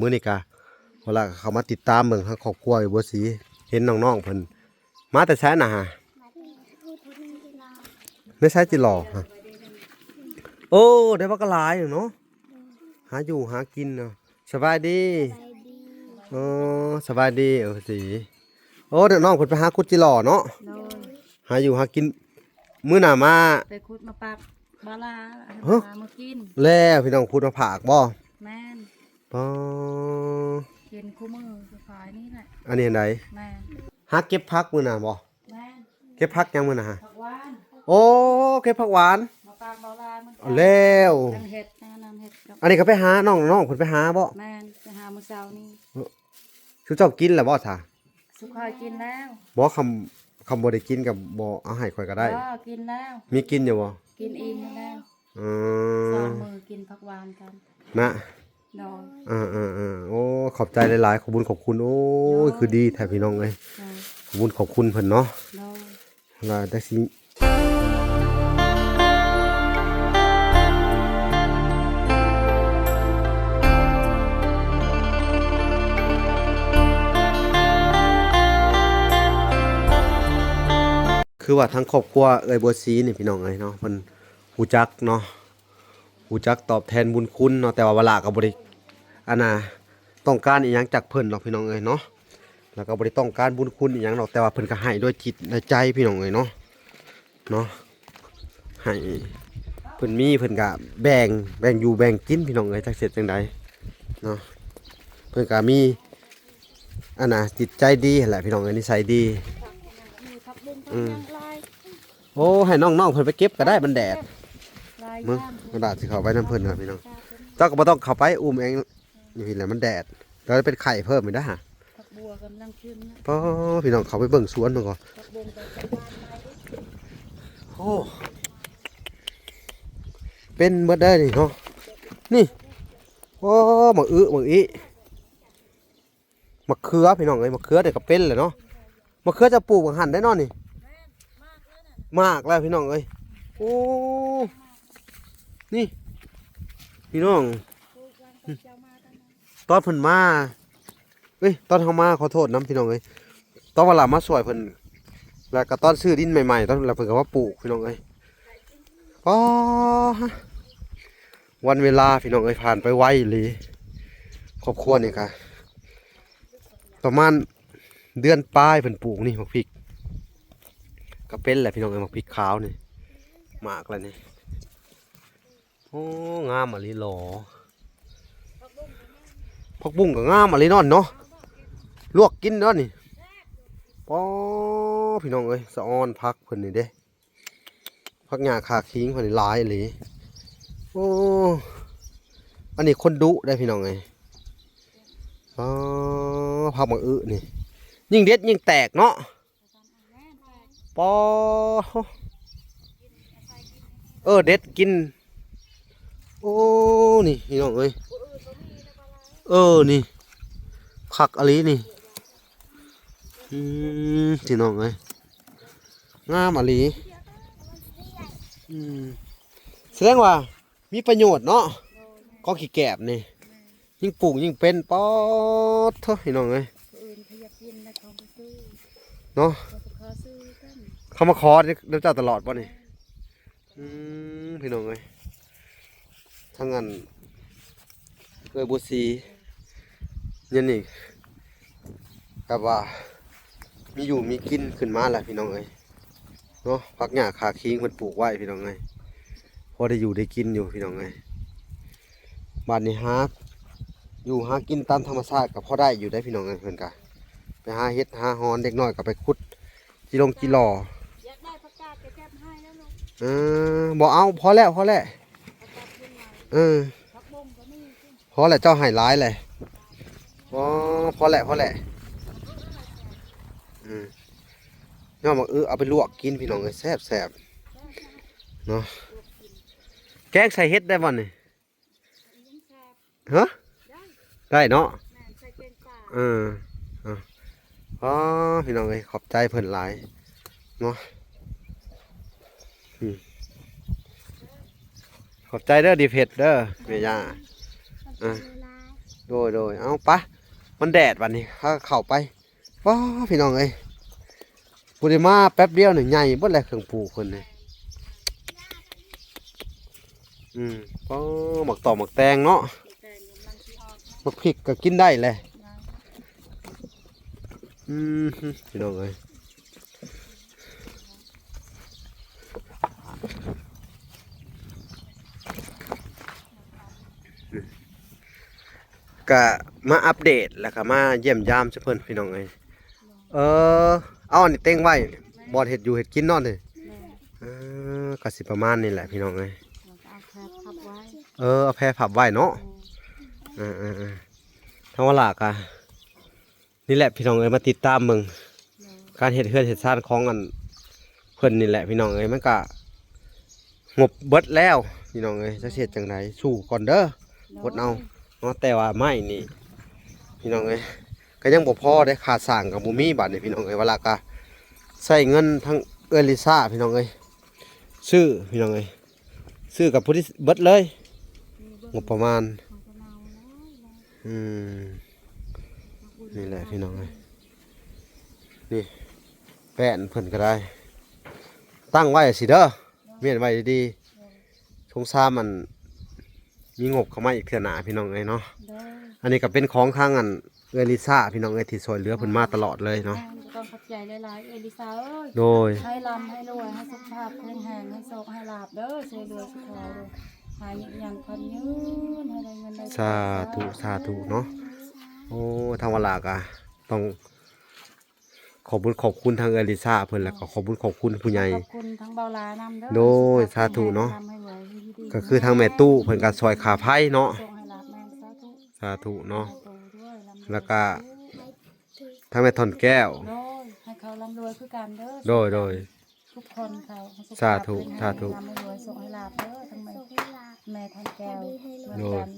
ມື້ນີ້ກະ ເວລາເຂົ້າມາຕິດຕາມເບິ່ງທາງຄອບຄົວເອື້ອຍບົວສີ ເຫັນນ້ອງໆເພິ່ນ ມາແຕ່ໃສນະຫະ? ມາແຕ່ພຸດ ພຸດໜຶ່ງທີ່ລາວ ແມ່ນໃສຕິຫຼໍ່ຫະ? ໂອ້ ໄດ້ບັກຫຼາຍເນາະ ໂດຍ ຫາຢູ່ຫາກິນເນາະ. ສະບາຍດີ ສະບາຍດີ ອໍ ສະບາຍດີ ເອີ ສີ ໂອ້ ນ້ອງເພິ່ນໄປຫາຂຸດຈິຫຼໍ່ເນາະ ໂດຍ ຫາຢູ່ຫາກິນ ມື້ໜ້າມາ ໄປຂຸດມາປາກບາລາ ຫະ ມາກິນ ແລ້ວພີ່ນ້ອງຂຸດມາຝາກບໍ່? ແມ່ນ ອໍ ກິນຄູ່ມື້ຄືຂາຍນີ້ແຫຼະ ອັນນີ້ອັນໃດ? ແມ່ນ ຫາເກັບຜັກມື້ໜ້າບໍ່? ແມ່ນ ເກັບຜັກຫຍັງມື້ນະຫະ? ຜັກຫວານ ໂອ້ ເກັບຜັກຫວານ ມາຝາກເບົາລາເໝືອນກັນ ແລ້ວ ຍັງເຮັດ ອັນນີ້ກໍໄປຫານ້ອງ ນ້ອງເພິ່ນໄປຫາບໍ່? ແມ່ນ ໄປຫາມື້ເຊົ້ານີ້ ເອີ ຊຸມເຈົ້າກິນແລ້ວບໍ່ຊະ? ຊຸມຂ້ອຍກິນແລ້ວ ບໍ່ ຄຳ ຄຳບໍ່ໄດ້ກິນກໍບໍ່ເອົາໃຫ້ຂ້ອຍກໍໄດ້ ບໍ່ ກິນແລ້ວ ມີກິນຢູ່ບໍ່? ກິນອີ່ມແລ້ວ ອືມ ສອງມື້ກິນຜັກຫວານກັນນະ ໂດຍ ເອີໆໆ ໂອ້ ຂອບໃຈຫຼາຍໆ ຂອບບຸນຂອບຄຸນ ໂອ້ຍ ໂດຍ ຄືດີແທ້ພີ່ນ້ອງເອີຍ ໂດຍ ຂອບບຸນຂອບຄຸນເພິ່ນເນາະ ໂດຍ ລະໄດ້ຊິ ຄືວ່າທາງຄອບຄົວເອື້ອຍບົວສີນີ້ພີ່ນ້ອງເອີຍເນາະ ເພິ່ນຮູ້ຈັກເນາະ ຮູ້ຈັກຕອບແທນບຸນຄຸນເນາະ ແຕ່ວ່າວາລາກໍບໍ່ໄດ້ ອັນນ່າ ຕ້ອງການອີ່ຫຍັງຈາກເພິ່ນດອກພີ່ນ້ອງເອີຍເນາະ ແລ້ວກໍບໍ່ໄດ້ຕ້ອງການບຸນຄຸນອີ່ຫຍັງດອກ ແຕ່ວ່າເພິ່ນກໍໃຫ້ດ້ວຍຈິດດ້ວຍໃຈພີ່ນ້ອງເອີຍເນາະ ເນາະ ໃຫ້ເພິ່ນມີ ເພິ່ນກໍແບ່ງ ແບ່ງຢູ່ແບ່ງກິນພີ່ນ້ອງເອີຍ ຈັກເຮັດຈັ່ງໃດເນາະ ເພິ່ນກໍມີ ອັນນ່າ ຈິດໃຈດີຫັ້ນແຫຼະພີ່ນ້ອງເອີຍ ນິໄສດີ ອືມ ໂອ້ ໃຫ້ນ້ອງໆເພິ່ນໄປເກັບກໍໄດ້ ມັນແດດ ເບິ່ງ ມັນດາດຊິເຂົ້າໄປນຳເພິ່ນນະພີ່ນ້ອງ ເຈົ້າກໍບໍ່ຕ້ອງເຂົ້າໄປ ອຸ້ມເອງຢູ່ພີ້ແຫຼະ ມັນແດດ ແລ້ວເປັນໄຂ້ເພີ່ມອີກນະຫະ ຜັກບົວກຳລັງຂຶ້ນນະ ອໍ ພີ່ນ້ອງເຂົ້າໄປເບິ່ງສວນເພິ່ນກ່ອນ ຜັກບົວກໍກຳລັງມາ ໂອ້ ເປັນເບິດເດີນີ້ເນາະ ນີ້ ໂອ້ ໝາກອຶ ໝາກອີ ໝາກເຂືອພີ່ນ້ອງເອີຍ ໝາກເຂືອນີ້ກໍເປັນແລ້ວເນາະ ໝາກເຂືອຈະປູກບັງຫັ້ນໄດ້ເນາະນີ້ ໝາກແລ້ວພີ່ນ້ອງເອີຍ ໂອ້ ນີ້ພີ່ນ້ອງ ຕອນເພິ່ນມາ ເອີຍ ຕອນເຮົາມາ ຂໍໂທດນຳພີ່ນ້ອງເອີຍ ຕອນວ່າລາມາຊ່ວຍເພິ່ນ ແລ້ວກໍຕອນຊື້ດິນໃໝ່ໆ ຕອນ ແລ້ວເພິ່ນກໍມາປູກພີ່ນ້ອງເອີຍ ອໍ ວັນເວລາພີ່ນ້ອງເອີຍ ຜ່ານໄປໄວອີ່ຫຼີ ຄອບຄົວນີ້ກະປະມານເດືອນປາຍເພິ່ນປູກນີ້ ໝາກພິກກໍເປັນແຫຼະພີ່ນ້ອງເອີຍ ໝາກພິກຂາວນີ້ ໝາກແລ້ວນີ້ ໂອ້ ງາມອີ່ຫຼີຫຼໍ່ ຜັກບຸ້ງກໍງາມອີ່ຫຼີເນາະ ເນາະ ລວກກິນເນາະນີ້ ປໍ ພີ່ນ້ອງເອີຍ ສະອອນຜັກເພິ່ນນີ້ເດ້ ຜັກຫຍ້າຂາຂິງເພິ່ນນີ້ຫຼາຍອີ່ຫຼີ ໂອ້ ອັນນີ້ຄົນດຸເດ້ພີ່ນ້ອງເອີຍ ອໍ ຜັກໝາກອຶນີ້ ຍິ່ງເດັດຍິ່ງແຕກເນາະ ປອ ເອີ ເດັດກິນ ໂອ້ ນີ້ພີ່ນ້ອງເອີຍ ເອີ ນີ້ ຄັກອີ່ຫຼີນີ້ ອືມ ພີ່ນ້ອງເອີຍ ງາມອີ່ຫຼີ ອືມ ສະແດງວ່າມີປະໂຫຍດເນາະ ໂດຍ ຂອງຂີ້ແກບນີ້ ແມ່ນ ຍິ່ງປູກຍິ່ງເປັນ ປອດໂທ້ ພີ່ນ້ອງເອີຍ ຜູ້ອື່ນເຂົາຢາກກິນແລ້ວເຂົາກໍຊື້ ເນາະ ເຂົາກໍຂໍຊື້ກັນ ເຂົາມາຂໍນຳເຈົ້າຕະຫຼອດບໍ່ນີ້? ແມ່ນ ອືມ ພີ່ນ້ອງເອີຍ ທາງອັນ ເອື້ອຍບົວສີ ຍາມນີ້ ແບບວ່າມີຢູ່ມີກິນຂຶ້ນມາແລ້ວພີ່ນ້ອງເອີຍເນາະ ຜັກຫຍ້າຂາຂິງເພິ່ນປູກໄວ້ພີ່ນ້ອງເອີຍ ພໍໄດ້ຢູ່ໄດ້ກິນຢູ່ພີ່ນ້ອງເອີຍ ບາດນີ້ຫາຢູ່ຫາກິນຕາມທຳມະຊາດກໍພໍໄດ້ຢູ່ໄດ໋ພີ່ນ້ອງເອີຍ ເພິ່ນກະໄປຫາເຫັດຫາຫອນ ເດັກນ້ອຍກໍໄປຂຸດຈີຫຼົງຈີຫຼໍ່ ຢາກໄດ້ຜັກກາດກໍຈັດໃຫ້ແລ້ວລູກ ເອີ ບໍ່ເອົາ ພໍແລ້ວ ພໍແລ້ວ ເອີ ຜັກບົ້ງກໍມີ ພໍແລ້ວ ເຈົ້າໃຫ້ຫຼາຍແຫຼະ ອໍ ພໍແລ້ວ ພໍແລ້ວ ອືມ ຍອດໝາກອຶ ເອົາໄປລວກກິນພີ່ນ້ອງເອີຍ ແຊບໆ ເນາະ ແກງໃສ່ເຫັດໄດ້ບໍ່ນີ້? ຮະ? ໄດ້ເນາະ ເອີ ອໍ ພີ່ນ້ອງເອີຍ ຂອບໃຈເພິ່ນຫຼາຍເນາະ ອືມ ຂອບໃຈເດີ ດີເພັດເດີ ແມ່ຍ່າ ເອີ ໂດຍ ໂດຍ ເອົາ ໄປ ມັນແດດບັດນີ້ ເຮົາເຂົ້າໄປ. ວ້າ ພີ່ນ້ອງເອີຍ ຜູ້ໃດມາແປັບດຽວນີ້ໃຫຍ່ເບິດແລ້ວ ເຄື່ອງປູກເພິ່ນນີ້. ອືມ ໂອ້ ໝາກຕອກໝາກແຕງເນາະ ແຕງກຳລັງຊິອອກ ໝາກພິກກໍກິນໄດ້ແຫຼະ. ອືມ ພີ່ນ້ອງເອີຍ ກະມາອັບເດດ ແລ້ວກະມາຢ້ຽມຢາມຊະເພິ່ນ ພີ່ນ້ອງເອີຍ. ເອີ ເອົາອັນນີ້ເຕັງໄວ້ ບ່ອນເຮັດຢູ່ເຮັດກິນເນາະນີ້. ເອີ ກະຊິປະມານນີ້ແຫຼະ ພີ່ນ້ອງເອີຍ. ເອີ ເອົາແພພັບໄວ້ເນາະ. ເອີ ທາງວາລາກະ ນີ້ແຫຼະ ພີ່ນ້ອງເອີຍ ມາຕິດຕາມເບິ່ງການເຮັດເຮືອນເຮັດຊານຂອງອັນເພິ່ນນີ້ແຫຼະ ພີ່ນ້ອງເອີຍ. ມັນກະງົບເບິດແລ້ວ ພີ່ນ້ອງເອີຍ ຈັກຊິເຮັດຈັ່ງໃດ ສູ້ກ່ອນເດີ ອົດເອົາເນາະ. ແຕ່ວ່າໄມ້ນີ້ ພີ່ນ້ອງເອີຍ ກະຍັງບໍ່ພໍເດ້ ຄ່າສ້າງກະບໍ່ມີບາດນີ້ ພີ່ນ້ອງເອີຍ. ວາລາກະໃຊ້ເງິນທາງເອື້ອຍລິຊາ ພີ່ນ້ອງເອີຍ ຊື້ ພີ່ນ້ອງເອີຍ ຊື້ກັບຜູ້ທີ່ເບິດເລີຍ ງົບປະມານ. ອືມ ນີ້ແຫຼະ ພີ່ນ້ອງເອີຍ ນີ້ແປ້ນເພິ່ນກໍໄດ້ ຕັ້ງໄວ້ຊີ້ເດີ ມ້ຽນໄວ້ດີໆ ສົງສາມອັນ ມີງົບເຂົ້າມາອີກເທື່ອໜ້າ ພີ່ນ້ອງເອີຍເນາະ. ອັນນີ້ກໍເປັນຂອງທາງອັນເອື້ອຍລິຊາ ພີ່ນ້ອງເອີຍ ທີ່ຊ່ວຍເຫຼືອເພິ່ນມາຕະຫຼອດເລີຍເນາະ. ຕ້ອງຂອບໃຈຫຼາຍໆ ເອື້ອຍລິຊາເອີຍ. ໂດຍ ໃຫ້ລ່ຳໃຫ້ລວຍ ໃຫ້ສຸຂະພາບແຂງແຮງ ໃຫ້ໂຊກໃຫ້ລາບເດີ ຊ່ວຍເຫຼືອສຸຂະ ໃຫ້ຍືນຍານຂວັນຍືນ ໃຫ້ໄດ້ເງິນໄດ້ທອງ. ສາທຸ ສາທຸເນາະ. ໂອ້ ທາງວາລາກະຕ້ອງ ຂອບບຸນຂອບຄຸນທາງເອື້ອຍລິຊາເພິ່ນ ແລ້ວກໍຂອບບຸນຂອບຄຸນຜູ້ໃຫຍ່ ຂອບຄຸນທາງເບົາຫຼ້ານຳເດີ. ໂດຍ ສາທຸເນາະ. ກໍຄືທາງແມ່ຕູ້ເພິ່ນກໍຊ່ອຍຄ່າໄຟເນາະ. ໂຊກໃຫ້ລາບແມ່ນ ສາທຸ ສາທຸເນາະ. ແລ້ວກໍທາງແມ່ທ່ອນແກ້ວ ໂດຍ ໃຫ້ເຂົາລ່ຳລວຍຄືກັນເດີ. ໂດຍ ໂດຍ ທຸກຄົນເຂົາ ສາທຸ ສາທຸ ໃຫ້ສຸຂະພາບແຂງແຮງ ໃຫ້ລ່ຳໃຫ້ລວຍ ໂຊກໃຫ້ລາບເດີ ທັງແມ່ ແມ່ທ່ອນແກ້ວ ໂດຍ ເໝືອນກັນ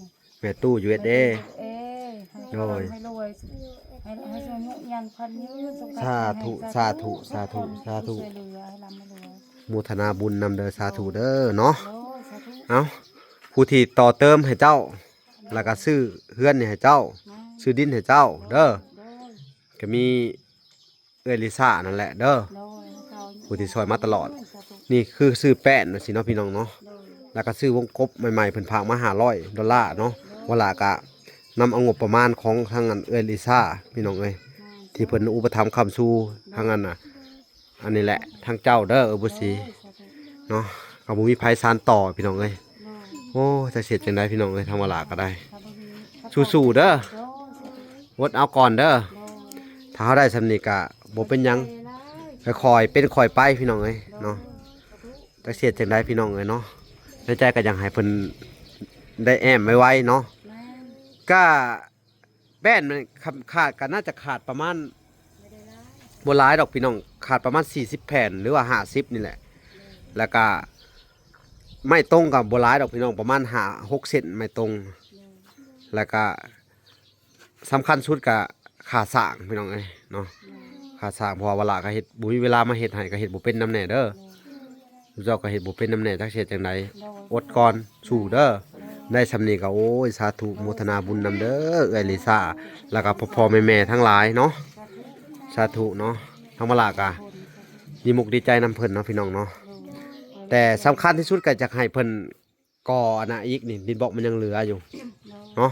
ແມ່ຕູ້ ຢູເອສເອ ໂດຍ ໃຫ້ລວຍ ໃຫ້ ໃຫ້ອາຍຸຍືນຍານຂວັນຍືນ ສຸຂະພາບແຂງແຮງ. ສາທຸ ສາທຸ ສາທຸ ທຸກຄົນທີ່ຊ່ວຍເຫຼືອ ໃຫ້ລ່ຳໃຫ້ລວຍ ໂມທະນາບຸນນຳເດີ ສາທຸເດີເນາະ. ໂດຍ ສາທຸ ເອົ້າ ຜູ້ທີ່ຕໍ່ເຕີມໃຫ້ເຈົ້າ ແລ້ວກໍຊື້ເຮືອນນີ້ໃຫ້ເຈົ້າ ແມ່ນ ຊື້ດິນໃຫ້ເຈົ້າເດີ ໂດຍ ກໍມີ ເອື້ອຍລິຊານັ້ນແຫຼະເດີ ໂດຍ ຜູ້ທີ່ຊ່ອຍມາຕະຫຼອດ. ໂດຍ ສາທຸ ນີ້ຄືຊື້ແປ້ນຈັ່ງຊີ້ເນາະ ພີ່ນ້ອງເນາະ. ໂດຍ ແລ້ວກໍຊື້ວົງກົບໃໝ່ໆ ເພິ່ນຝາກມາຫ້າຮ້ອຍໂດລາເນາະ. ໂດຍ ວາລາກະນຳເອົາງົບປະມານຂອງທາງອັນເອື້ອຍລິຊາ ພີ່ນ້ອງເອີຍ ແມ່ນ ທີ່ເພິ່ນອຸປະຖຳຄ້ຳຊູ ໂດຍ ທາງອັນນ່ະ ອັນນີ້ແຫຼະ ທາງເຈົ້າເດີ ເອີ ບຸດສີ ໂດຍ ສາທຸ ເນາະ. ກໍບໍ່ມີໃຜສານຕໍ່ ພີ່ນ້ອງເອີຍ. ໂອ້ ຈັກຊິເຮັດຈັ່ງໃດ ພີ່ນ້ອງເອີຍ ທາງວາລາກໍໄດ້ ສູ້ໆເດີ ອົດເອົາກ່ອນເດີ. ຖ້າເຮົາໄດ້ສ່ຳນີ້ກະບໍ່ເປັນຫຍັງ ຄ່ອຍໆເປັນຄ່ອຍໄປ ພີ່ນ້ອງເອີຍເນາະ. ຈັກຊິເຮັດຈັ່ງໃດ ພີ່ນ້ອງເອີຍເນາະ. ໃນໃຈກໍຢາກໃຫ້ເພິ່ນໄດ້ແອ້ມໄວໆເນາະ. ກະ ແປ້ນມັນຂາດ ຂາດກໍໜ້າຈະຂາດປະມານ ບໍ່ຫຼາຍດອກພີ່ນ້ອງ ຂາດປະມານສີ່ສິບແຜ່ນ ຫຼືວ່າຫ້າສິບນີ້ແຫຼະ. ແລ້ວກະໄມ້ຕົງກໍບໍ່ຫຼາຍດອກພີ່ນ້ອງ ປະມານຫ້າຫົກເສັ້ນໄມ້ຕົງ. ແລ້ວກະສຳຄັນສຸດກະຄ່າສ້າງພີ່ນ້ອງເອີຍເນາະ ຄ່າສ້າງ ເພາະວ່າວາລາກໍເຮັດ ບໍ່ມີເວລາມາເຮັດໃຫ້ ກໍເຮັດບໍ່ເປັນນຳແດ່ເດີ. ເຈົ້າກໍເຮັດບໍ່ເປັນນຳແດ່ ຈັກຊິເຮັດຈັ່ງໃດ ອົດກ່ອນ ສູ້ເດີ. ໄດ້ສ່ຳນີ້ກໍ ໂອ້ຍ ສາທຸ ໂມທະນາບຸນນຳເດີ ເອື້ອຍລິຊາ ແລ້ວກໍພໍ່ໆແມ່ໆທັງຫຼາຍເນາະ. ສາທຸເນາະ. ທາງວາລາກໍດີມຸກດີໃຈນຳເພິ່ນເນາະ ພີ່ນ້ອງເນາະ. ແຕ່ສຳຄັນທີ່ສຸດກໍຢາກໃຫ້ເພິ່ນ ກໍອັນນະອີກນີ້ ດິນບລັອກມັນຍັງເຫຼືອຢູ່ເນາະ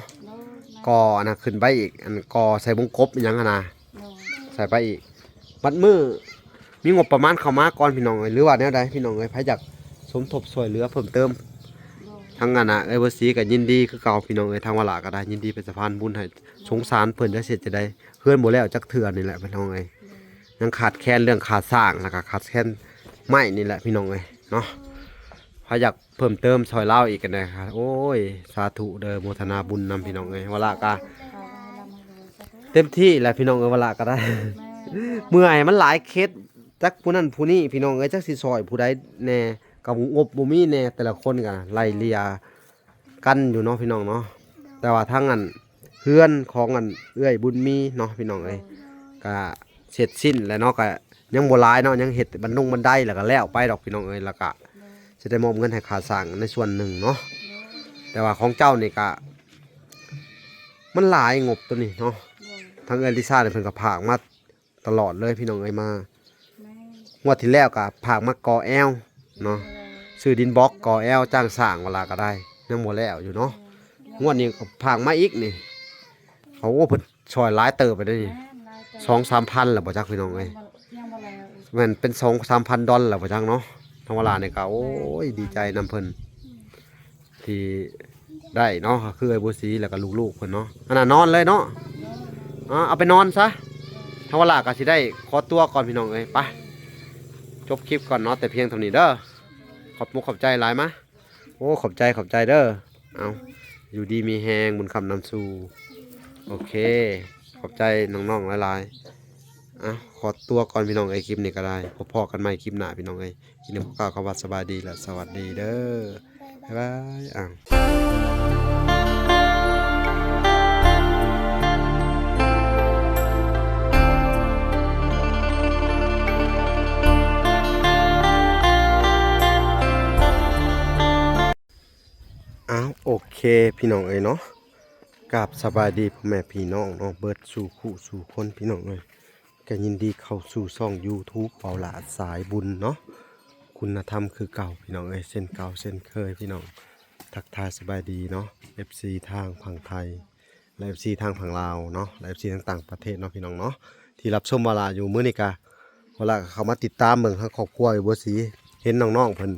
ກໍອັນນະຂຶ້ນໄປອີກ ອັນກໍໃສ່ວົງກົບອີ່ຫຍັງຫັ້ນນະ ໃສ່ໄປອີກ. ບັດມື້ມີງົບປະມານເຂົ້າມາກ່ອນ ພີ່ນ້ອງເອີຍ ຫຼືວ່າແນວໃດ ພີ່ນ້ອງເອີຍ ໃຜຢາກສົມທົບຊ່ວຍເຫຼືອເພີ່ມເຕີມ ທາງອັນນະເອື້ອຍບົວສີກໍຍິນດີຄືເກົ່າ ພີ່ນ້ອງເອີຍ. ທາງວາລາກໍໄດ້ຍິນດີເປັນສະພານບຸນໃຫ້ ສົງສານເພິ່ນ ຈັກຊິເຮັດຈັ່ງໃດ ເຮືອນບໍ່ແລ້ວຈັກເທື່ອນີ້ແຫຼະ ພີ່ນ້ອງເອີຍ. ຍັງຂາດແຄນເລື່ອງຄ່າສ້າງ ແລ້ວກໍຂາດແຄນໄມ້ນີ້ແຫຼະ ພີ່ນ້ອງເອີຍເນາະ. ໃຜຢາກເພີ່ມເຕີມຊ່ອຍລາວອີກກໍໄດ້ ໂອ້ຍ ສາທຸເດີ ໂມທະນາບຸນນຳ ພີ່ນ້ອງເອີຍ. ວາລາກໍເຕັມທີ່ແຫຼະ ພີ່ນ້ອງເອີຍ ວາລາກໍໄດ້ ເມື່ອຍ ມັນຫຼາຍເຂດ ຈັກຜູ້ນັ້ນຜູ້ນີ້ ພີ່ນ້ອງເອີຍ ຈັກຊິຊ່ອຍຜູ້ໃດແດ່ ກໍງົບບໍ່ມີແດ່ ແຕ່ລະຄົນກໍໄລ່ເລ່ຍ ກັນຢູ່ເນາະ ພີ່ນ້ອງເນາະ. ແຕ່ວ່າທາງອັນເຮືອນຂອງອັນເອື້ອຍບຸນມີເນາະ ພີ່ນ້ອງເອີຍ ກະເສັດສິ້ນແລ້ວເນາະ ກະຍັງບໍ່ຫຼາຍເນາະ ຍັງເຮັດບັນດົງບັນໄດ ແລ້ວກະແລ້ວໄປດອກ ພີ່ນ້ອງເອີຍ. ແລ້ວກະຊິໄດ້ມອບເງິນໃຫ້ຄ່າສ້າງໃນສ່ວນໜຶ່ງເນາະ. ແຕ່ວ່າຂອງເຈົ້ານີ້ກະ ມັນຫຼາຍງົບໂຕນີ້ເນາະ. ໂດຍ ທາງເອື້ອຍລິຊານີ້ເພິ່ນກໍຝາກມາຕະຫຼອດເລີຍພີ່ນ້ອງເອີຍ ມາ ແມ່ນ ງວດທີ່ແລ້ວກໍຝາກມາກໍ່ແອວເນາະ ແມ່ນ ຊື້ດິນບລັອກກໍ່ແອວຈ້າງສ້າງ ເວລາກໍໄດ້ ຍັງບໍ່ແລ້ວຢູ່ເນາະ. ແມ່ນ ງວດນີ້ກໍຝາກມາອີກນີ້ ໂອ້ ເພິ່ນຊ່ອຍຫຼາຍເຕີບໄປເດ້ນີ້ ແມ່ນ ຫຼາຍເຕີບ ສອງສາມພັນແລ້ວບໍ່ຈັກພີ່ນ້ອງເອີຍ. ຍັງບໍ່ ຍັງບໍ່ແລ້ວອີກ ແມ່ນເປັນສອງສາມພັນດອນແລ້ວບໍ່ຈັກເນາະ. ທາງວາລານີ້ກໍ ໂອ້ຍ ແມ່ນ ດີໃຈນຳເພິ່ນ ອືມ ທີ່ໄດ້ເນາະ ຄືເອື້ອຍບົວສີ ແລ້ວກໍລູກໆເພິ່ນເນາະ. ອັນນັ້ນນອນເລີຍເນາະ ນອນ ເອົາໄປນອນຊະ. ທາງວາລາກໍຊິໄດ້ຂໍຕົວກ່ອນພີ່ນ້ອງເອີຍ ໄປ ຈົບຄລິບກ່ອນເນາະ ແຕ່ພຽງເທົ່ານີ້ເດີ. ຂອບມຸກຂອບໃຈຫຼາຍມາ. ໂອ້ ຂອບໃຈ ຂອບໃຈເດີ. ເອົາ ຢູ່ດີມີແຮງ ບຸນຄ້ຳນຳສູ່. ໂອເຄ ຂອບໃຈນ້ອງໆຫຼາຍໆ. ເອົາ ຂໍຕົວກ່ອນພີ່ນ້ອງເອີຍ ຄລິບນີ້ກໍໄດ້ ພໍ້ກັນໃໝ່ຄລິບໜ້າພີ່ນ້ອງເອີຍ. ຄລິບນີ້ຂໍກ່າວຄຳວ່າສະບາຍດີ ແລະ ສະຫວັດດີເດີ. ບາຍບາຍ. ອ້າວ ອ້າວ ໂອເຄ ພີ່ນ້ອງເອີຍເນາະ ກາບສະບາຍດີພໍ່ແມ່ພີ່ນ້ອງເນາະ ເບິດສູ່ຄູ່ສູ່ຄົນ ພີ່ນ້ອງເອີຍ. ກໍຍິນດີເຂົ້າສູ່ຊ່ອງ YouTube ເບົາຫຼ້າສາຍບຸນເນາະ ຄຸນນະທຳຄືເກົ່າ ພີ່ນ້ອງເອີຍ ເຊັ່ນເກົ່າເຊັ່ນເຄີຍ ພີ່ນ້ອງ. ທັກທາຍສະບາຍດີເນາະ ເອັຟຊີ ທາງຝັ່ງໄທ ແລະ ເອັຟຊີ ທາງຝັ່ງລາວເນາະ ແລະ ເອັຟຊີ ທາງຕ່າງປະເທດເນາະ ພີ່ນ້ອງເນາະ ທີ່ຮັບຊົມເບົາຫຼ້າຢູ່. ມື້ນີ້ກະເບົາຫຼ້າກໍເຂົ້າມາຕິດຕາມເບິ່ງທາງຄອບຄົວ ເອື້ອຍບົວສີ ເຫັນນ້ອງໆເພິ່ນ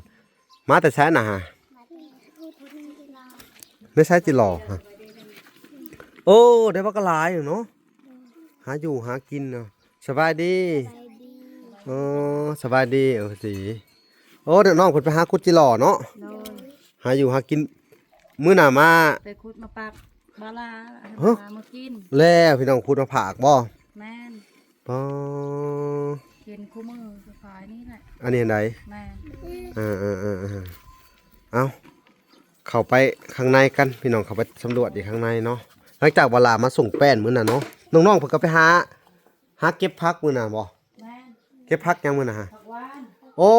ມາແຕ່ໃສນະ? ມາແຕ່ພຸ້ນ ມາແຕ່ລາວ ແມ່ນໃສ ຈິຫຼໍ່? ໂອ້ ໄດ້ບັກຫຼາຍເນາະ ຫາຢູ່ຫາກິນເນາະ. ສະບາຍດີ. ສະບາຍດີ. ອໍ ສະບາຍດີ ເອີ ສີ. ໂອ້ ເດັກນ້ອງເພິ່ນໄປຫາຂຸດຈິຫຼໍ່ເນາະ. ໂດຍ. ຫາຢູ່ຫາກິນ ມື້ໜ້າມາ ໄປຂຸດມາປາກບາລາ ໃຫ້ ຮະ? ມາ ມາກິນ. ແລ້ວພີ່ນ້ອງຂຸດມາຝາກບໍ່? ແມ່ນ. ອໍ ກິນຄູ່ມື້ຄືຂາຍນີ້ແຫຼະ. ອັນນີ້ອັນໃດ? ແມ່ນ. ເອີໆໆ ເອົາ ເຂົ້າໄປຂ້າງໃນກັນ ພີ່ນ້ອງ ເຂົ້າໄປສຳຫຼວດອີກຂ້າງໃນເນາະ. ຫຼັງຈາກວ່າຫຼານມາສົ່ງແປ້ນມື້ນັ້ນເນາະ ນ້ອງໆເພິ່ນກໍໄປຫາ ຫາເກັບຜັກມື້ນັ້ນບໍ່? ແມ່ນ. ເກັບຜັກຫຍັງມື້ນັ້ນຫະ? ຜັກຫວານ. ໂອ້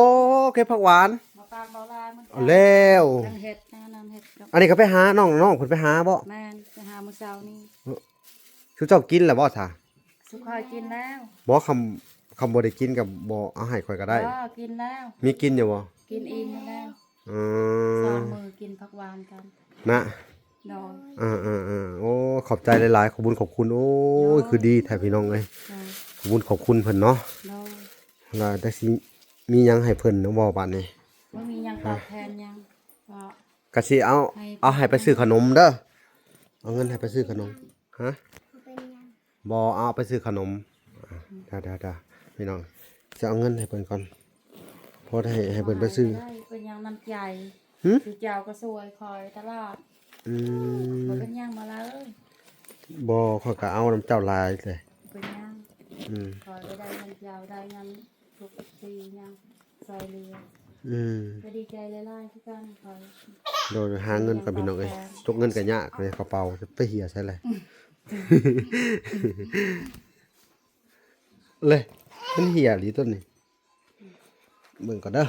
ເກັບຜັກຫວານ ມາຝາກເບົາຫຼ້າເໝືອນກັນ. ແລ້ວ ທັງເຫັດ ທັງອັນນັ້ນເຫັດກັບ ອັນນີ້ກໍໄປຫານ້ອງ ນ້ອງເພິ່ນໄປຫາບໍ່? ແມ່ນ ໄປຫາມື້ເຊົ້ານີ້. ເອີ ຊຸມເຈົ້າກິນແລ້ວບໍ່ຊະ? ຊຸມຂ້ອຍກິນແລ້ວ. ບໍ່ ຄຳ ຄຳບໍ່ໄດ້ກິນກໍບໍ່ເອົາໃຫ້ຂ້ອຍກໍໄດ້. ບໍ່ ກິນແລ້ວ. ມີກິນຢູ່ບໍ່? ກິນອີ່ມແລ້ວ. ອືມ ສອງມື້ກິນຜັກຫວານກັນນະ. ໂດຍ. ເອີໆໆ ໂອ້ ຂອບໃຈຫຼາຍໆ ຂອບບຸນຂອບຄຸນ. ໂອ້ຍ ໂດຍ ຄືດີແທ້ພີ່ນ້ອງເອີຍ. ໂດຍ. ຂອບບຸນຂອບຄຸນເພິ່ນເນາະ. ໂດຍ. ລະໄດ້ຊິມີຫຍັງໃຫ້ເພິ່ນເນາະ ບໍ່ບາດນີ້ ບໍ່ມີຫຍັງຕອບແທນຫຍັງ ກໍ ກະຊິເອົາ ໃຫ້ ເອົາໃຫ້ໄປຊື້ຂະໜົມເດີ ເອົາເງິນໃຫ້ໄປຊື້ຂະໜົມ. ຮະ? ບໍ່ ເອົາໄປຊື້ຂະໜົມ. ດາໆໆ ພີ່ນ້ອງ ຊິເອົາເງິນໃຫ້ເພິ່ນກ່ອນ ພໍໄດ້ໃຫ້ເພິ່ນໄປຊື້. ເປັນຫຍັງ ນ້ຳໃຈ. ຫື? ຄືເຈົ້າກໍຊ່ວຍຂ້ອຍຕະຫຼອດ. ອືມ ບໍ່ເປັນຫຍັງ ມາລາເອີຍ. ບໍ່ ຂ້ອຍກໍເອົານຳເຈົ້າຫຼາຍແຫຼະ. ເປັນຫຍັງ. ອືມ ຂ້ອຍກໍໄດ້ນຳເຈົ້າ ໄດ້ນຳ ທຸກທີ່ຍັງຊ່ອຍເຫຼືອ. ອືມ ກໍດີໃຈຫຼາຍໆຄືກັນຂ້ອຍ. ໂດຍ ຫາເງິນກັນພີ່ນ້ອງເອີຍ ຕົກເງິນກໍຍາກເລີຍ ກະເປົາຈະໄປເຫຍໃສແຫຼະ ເລີຍ ມັນເຫຍອີ່ຕົວນີ້. ເບິ່ງກ່ອນເດີ.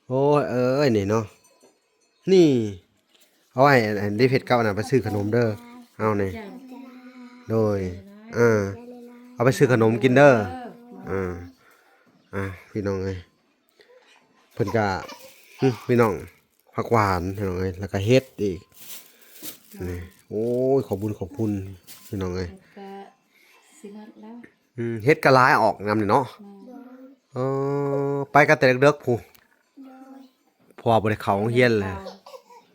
ໂອ້ຍ ເອີຍ ນີ້ເນາະ ນີ້ ເອົາໄວ້ ອັນ ອັນ ເດເພັດກັບອັນນັ້ນໄປຊື້ຂະໜົມເດີ. ເອົານີ້ ໂດຍ ເອີ ເອົາໄປຊື້ຂະໜົມກິນເດີ. ເອີ ອ່າ ພີ່ນ້ອງເອີຍ ເພິ່ນກະ ຫຶ ພີ່ນ້ອງ ຜັກຫວານ ພີ່ນ້ອງເອີຍ ແລ້ວກະເຫັດອີກ ນີ້. ໂອ້ຍ ຂອບບຸນຂອບຄຸນ ພີ່ນ້ອງເອີຍ. ເຫັດກະຊິໝົດແລ້ວ. ອືມ ເຫັດກະຫຼາຍອອກຍາມນີ້ເນາະ. ແມ່ນ. ເອີ ໄປກັນແຕ່ເດິກໆພຸ້ນ. ໂດຍ. ເພາະວ່າບໍ່ໄດ້ເຂົ້າໂຮງຮຽນແຫຼະ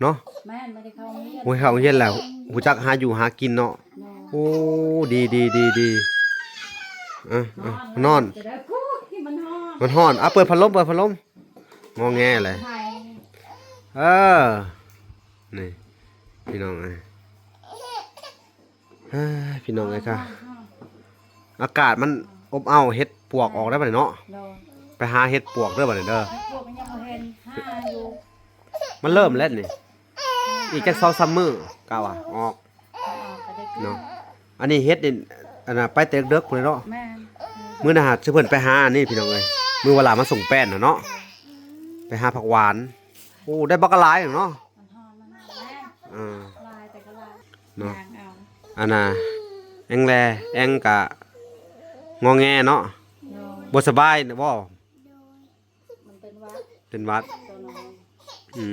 ເນາະ. ແມ່ນ ບໍ່ໄດ້ເຂົ້າໂຮງຮຽນ ບໍ່ໄດ້ເຂົ້າໂຮງຮຽນແລ້ວ ຮູ້ຈັກຫາຢູ່ຫາກິນເນາະ. ໂດຍ. ໂອ້ ດີໆໆໆ ເອີ ນອນ ຈະໄດ້ ໂອ້ຍ ມັນຮ້ອນ ມັນຮ້ອນ. ເອົາ ເປີດພັດລົມ ເປີດພັດລົມ ງໍແງແຫຼະ. ເອີ ນີ້ ພີ່ນ້ອງເອີຍ ເອີຍ ພີ່ນ້ອງເອີຍ ອາກາດມັນອົບເອົ້າ ເຫັດປວກອອກໄດ້ບັດນີ້ເນາະ. ໂດຍ. ໄປຫາເຫັດປວກເດີບັດນີ້ເດີ. ເຫັດປວກຍັງບໍ່ເຫັນ ຫາຢູ່ ມັນເລີ່ມແລ້ວນີ້ ອີກຈັກສອງສາມມື້ ກະວ່າອອກ ອອກກໍໄດ້ກິນເນາະ. ອັນນີ້ເຫັດນີ້ ອັນນ່າ ໄປແຕ່ເດິກພຸ້ນເນາະ. ແມ່ນ. ມື້ນັ້ນຫາ ຊິເພິ່ນໄປຫາອັນນີ້ ພີ່ນ້ອງເອີຍ ມື້ວາລາມາສົ່ງແປ້ນນະເນາະ ໄປຫາຜັກຫວານ. ໂອ້ ໄດ້ບັກຫຼາຍເນາະ. ມັນຮ້ອນ ມັນຮ້ອນແລ້ວ. ເອີ ຫຼາຍແຕ່ກໍຫຼາຍ. ເນາະ ຍ່າງເອົາ ອັນນ່າ ແອງແລ ແອງກະງອແງເນາະ ໂດຍ ບໍ່ສະບາຍບໍ? ໂດຍ ມັນເປັນຫວັດ ເປັນຫວັດ ຕົວນ້ອຍ ອື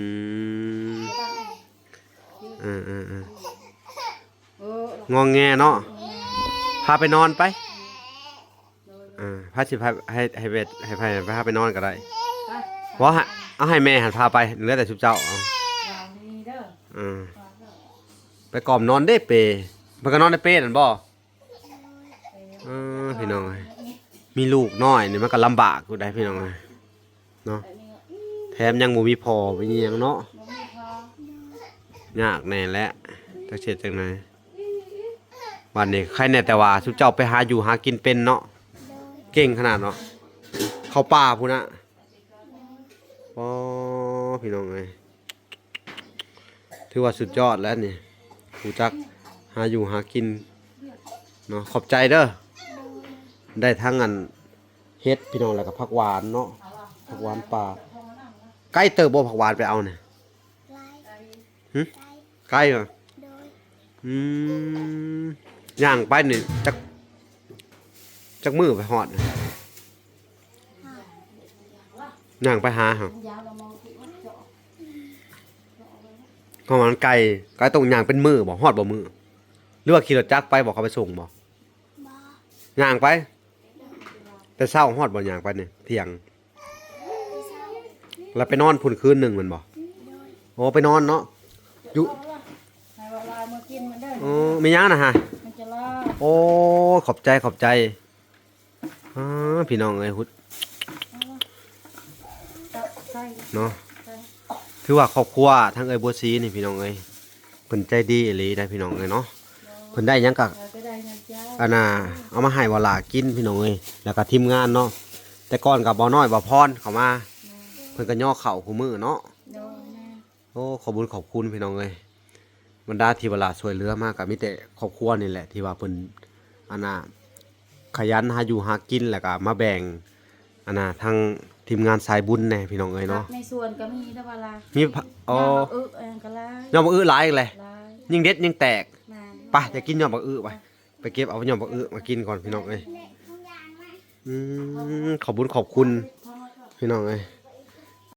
ມ ເອີໆໆ ເອີ ງອແງເນາະ ງອແງ ພາໄປນອນໄປ ໂດຍ ເອີ ພາຊິພາ ໃຫ້ ໃຫ້ເວດ ໃຫ້ໃຜ ໃຫ້ພາໄປນອນກໍໄດ້ ໄປ ບໍ່ ເອົາໃຫ້ແມ່ຫັ້ນພາໄປ ເຫຼືອແຕ່ຊຸມເຈົ້າ ເອົາ ວາງນີ້ເດີ ເອີ ວາງເດີ ໄປກອມນອນເດ້ເປ ເພິ່ນກໍນອນໃນເປນັ້ນບໍ່? ເອີ ພີ່ນ້ອງເອີຍ ມີລູກນ້ອຍນີ້ມັນກໍລຳບາກຢູ່ໄດ໋ພີ່ນ້ອງເອີຍເນາະ ແຖມຍັງບໍ່ມີພໍ່ມີຫຍັງເນາະ ບໍ່ມີພໍ່ ຍາກແດ່ແຫຼະ ຈັກຊິເຮັດຈັ່ງໃດ ບັດນີ້ໃຄແດ່ແຕ່ວ່າຊຸມເຈົ້າໄປຫາຢູ່ຫາກິນເປັນເນາະ ເກັ່ງຂະໜາດເນາະ ເຂົ້າປ່າພຸ້ນນະ ອໍ ພີ່ນ້ອງເອີຍ ຖືວ່າສຸດຍອດແລ້ວນີ້ ຮູ້ຈັກຫາຢູ່ຫາກິນເນາະ ຂອບໃຈເດີ ໄດ້ທັງອັນເຫັດພີ່ນ້ອງ ແລ້ວກໍຜັກຫວານເນາະ ຜັກຫວານປ່າ ໄກເຕີບບໍ່ ຜັກຫວານໄປເອົານີ້? ໄກ ຫຶ? ໄກ ໄກເຫາະ ໂດຍ ອືມ ຍ່າງໄປນີ້ຈັກ ຈັກມື້ໄປຮອດ? ຍ່າງໄປຫາເຮົາ ເພາະວ່າມັນໄກ ໄກ ຕ້ອງຍ່າງເປັນມື້ບໍ? ຮອດບໍ່ມື້? ຫຼືວ່າຂີ່ລົດຈັກໄປບໍ? ເຂົາໄປສົ່ງບໍ? ບໍ່ ຍ່າງໄປ ແຕ່ເຊົ້າຮອດບໍ່? ຍ່າງໄປນີ້ ທ່ຽງ ແລ້ວໄປນອນພຸ້ນຄືນໜຶ່ງແມ່ນບໍ່? ໂດຍ ໂອ້ ໄປນອນເນາະ ຢູ່ ໃຫ້ວ່າລາຍມາກິນມັນເດີ ໂອ້ ແມ່ນຫຍັງນະຮະ? ມັນຈະລາຍ ໂອ້ ຂອບໃຈ ຂອບໃຈ ອາ ພີ່ນ້ອງເອີຍ ຫຸດ ເນາະ ຖືວ່າຄອບຄົວທາງເອື້ອຍບົວສີນີ້ພີ່ນ້ອງເອີຍ ເພິ່ນໃຈດີອີ່ຫຼີໄດ໋ພີ່ນ້ອງເອີຍເນາະ ເພິ່ນໄດ້ຫຍັງກໍ ອັນນ່າ ເອົາມາໃຫ້ບ່າວຫຼ້າກິນພີ່ນ້ອງເອີຍ ແລ້ວກໍທີມງານເນາະ ແຕ່ກ່ອນກໍບ່າວນ້ອຍ ບ່າວພອນເຂົ້າມາ ເພິ່ນກໍຍໍເຂົ້າຄູ່ມື້ເນາະ ໂດຍ ແມ່ນ ໂອ້ ຂອບບຸນຂອບຄຸນພີ່ນ້ອງເອີຍ ບັນດາທີ່ວ່າຫຼ້າຊ່ວຍເຫຼືອມາກໍມີແຕ່ຄອບຄົວນີ້ແຫຼະ ທີ່ວ່າເພິ່ນ ອັນນ່າ ຂະຫຍັນຫາຢູ່ຫາກິນ ແລ້ວກໍມາແບ່ງ ອັນນ່າ ທາງທີມງານສາຍບຸນແດ່ພີ່ນ້ອງເອີຍເນາະ ໃນສວນກໍມີແຕ່ວ່າລະ ມີ ອໍ ຍອດບັກອຶ ອັນນັ້ນກໍຫຼາຍ ຍອດບັກອຶຫຼາຍອີກແຫຼະ ຫຼາຍ ຍິ່ງເດັດຍິ່ງແຕກ ແມ່ນ ໄປ ຢາກກິນຍອດບັກອຶ ໄປ ໄປເກັບເອົາຍອດບັກອຶມາກິນກ່ອນພີ່ນ້ອງເອີຍ ອືມ ຂອບບຸນຂອບຄຸນພີ່ນ້ອງເອີຍ